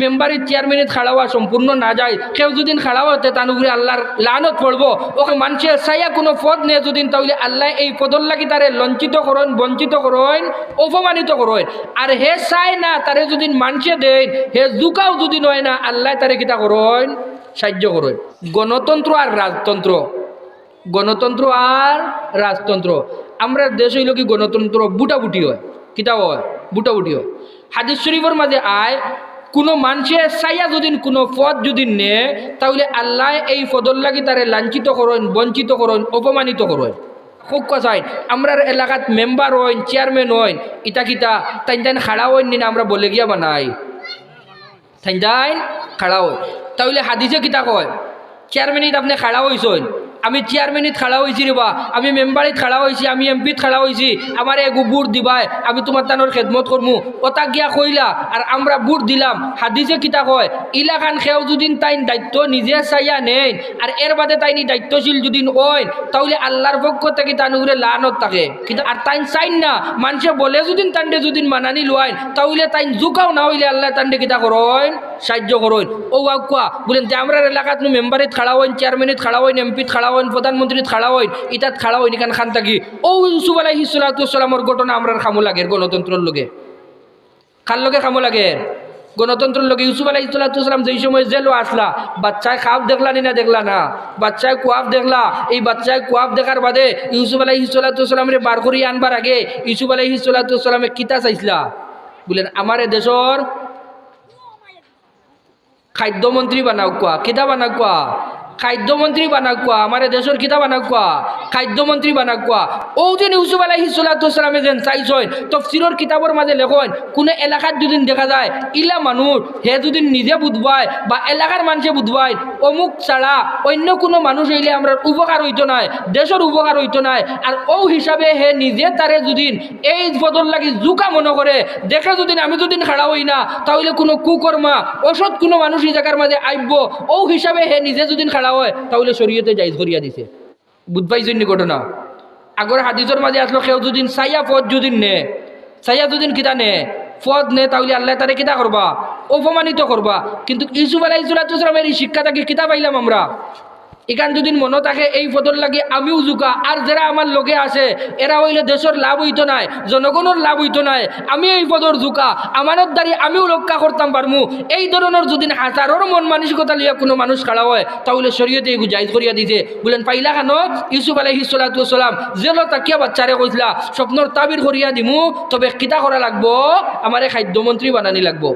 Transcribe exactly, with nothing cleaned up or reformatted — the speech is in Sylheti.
মেম্বারিত চেয়ারম্যানিত খাড়া অওয়া সম্পূর্ণ নাজাইজ। কেউ যুদিন খাড়া অয় তে তান উপরে আল্লার লানত পড়বো। অখন মানষে চাইয়া কুনু পদ নে যুদিন, তাইলে আল্লায় এই পদর লাগি তারে লঞ্চিত করইন, বঞ্চিত করইন, অপমানিত করইন। আর হে চায় না, তারে যুদিন মানষে দেইন, হে জুকাও যুদিন অয় না, আল্লায় তারে কিতা করইন? সাইয্য করইন। গণতন্ত্র আর রাজতন্ত্র, গণতন্ত্র আর রাজতন্ত্র। আমরার দেশ অইলো কি গণতন্ত্র, ভুটাভুটি অয়। কিতা অয়? ভুটাভুটি অয়। হাদিস শরিফর মাজে আয়, কুনু মানষে চাইয়া যুদিন কুনু পদ যুদিন নে, তাইলে আল্লায় এই পদর লাগি তারে লাঞ্ছিত করইন, বঞ্চিত করইন, অপমানিত করইন। কউক্কা চাইন, আমরার এলাকাত মেম্বার অইন, চেয়ারম্যান অইন, ইতা কিতা তাইন তাইন খাড়া অইন নি না আমরা বলে গিয়া বানাই? তাইন তাইন খাড়া অইন। তাইলে হাদিসে কিতা কয়? চেয়ারম্যানিত আপনে খাড়া অইছইন, আমি চেয়ারম্যানিত খাড়া অইছি রে বা, আমি মেম্বারিত খাড়া অইছি, আমি এমপিত খাড়া অইছি, আমারে এগু ভুট দিবায়, আমি তুমার তানর খেদমত করমু, অতা গিয়া কইলা, আর আমরা ভুট দিলাম। হাদিসে কিতা কয়? ইলাখান কেউ যুদিন তাইন দায়িত্ব নিজে চাইয়া নেইন, আর এর বাদে তাইন ই দায়িত্বশীল যুদিন অইন, তাইলে আল্লার পক্ষ থাকি তান উপরে লানত থাকে। কিতা আর তাইন চাইন না, মানষে বলে যুদিন তানরে যুদিন মানানি লওয়াইন, তাইলে তাইন জুকাও না অইলে আল্লায় তানরে কিতা করইন? সাইয্য করইন। অউ আউক্কা বুলেন যে আমরার এলাকাত নু মেম্বারিত খাড়া অইন, চেয়ারম্যানিত খাড়া অইন, এমপিত খাড়া অইন, প্রধানমন্ত্রীত খাড়া অইন, ইতাত খাড়া অইন, ইখান খান থাকি। অউ ইউসুফ আলাইহিস সালাতু ওয়াস সালামর ঘটনা আমরার কামো লাগের গণতন্ত্রর লগে। কার লগে কামো লাগের? গণতন্ত্রর লগে। ইউসুফ আলাইহিস সালাতু ওয়াস সালাম যেই সময় জেলো আছলা, বাদশায় খাব দেখলা নি না দেখলা না? বাদশায় কুয়াব দেখলা। এই বাদশায় কুয়াব দেখার বাদে ইউসুফ আলাইহিস সালাতু ওয়াস সালামরে বার করি আনবার আগে ইউসুফ আলাইহিস সালাতু ওয়াস সালামে কিতা চাইছলা? বুলেন, আমারে দেশর খাদ্যমন্ত্রী বানাউক্কা। কিতা বানাউক্কা? খাদ্যমন্ত্রী বানাউক্কা। আমারে দেশর কিতা বানাউক্কা? খাদ্যমন্ত্রী বানাউক্কা। অউ যেন ইউসুফ আলাইহিস সালাতু ওয়াস সালামে যেন চাইছইন, তফসিরর কিতাবর মাজে লেখইন, কুনু এলাকাত যুদিন দেখা যায় ইলা মানুষ, হে যুদিন নিজে বুঝবায় বা এলাকার মানষে বুঝবায়, অমুক ছাড়া অইন্য কুনু মানুষ অইলে আমরার উপকার অইতো নায়, দেশর উপকার অইতো নায়। আর অউ হিসাবে হে নিজে তারে যুদিন এই পদর লাগি জুকা মনো করে, দেখে যুদিন আমি যুদিন খাড়া অই না, তাইলে কুনু কুকর্মা, অসৎ কুনু মানুষ ই জাগার মাজে আইবো, অউ হিসাবে হে নিজে যুদিন খাড়া অয়, তাইলে শরিয়তে জায়েজ করিয়া দিছে। বুঝ পাইছইন নি ঘটনা? আগর হাদিসর মাজে আছলো, কেউ যুদিন চাইয়া পদ যুদিন নে, চাইয়া যুদিন কিতা নে, পদ নে, তাইলে আল্লায় তারে কিতা করবা? অপমানিত করবা। কিন্তু ইউসুফ আলাইহিস সালাতু ওয়াস সালামর ই শিক্ষা থাকি কিতা পাইলাম আমরা? ইখান যুদিন মনো থাকে, এই পদর লাগি আমিও জুকা, আর যেরা আমার লগে আছে, এরা অইলে দেশর লাভ অইতো নায়, জনগণর লাভ অইতো নায়, আমি এই পদর জুকা, আমানতদারি আমিও রক্ষা করতাম পারমু। এই ধরনর যুদিন হাজারর মন মানসিকতা লইয়া কুনু মানুষ খাড়া অয়, তাইলে শরিয়তে এগু জায়েজ করিয়া দিছে। বুলেন, পাইলা কেনে? ইউসুফ আলাইহিস সালাতু ওয়াস সালাম জেলো থাকিয়া বাদশারে কইছলা, স্বপ্নর তাবির করিয়া দিমু, তবে কিতা করা লাগবো? আমারে খাদ্যমন্ত্রী বানানি লাগবো।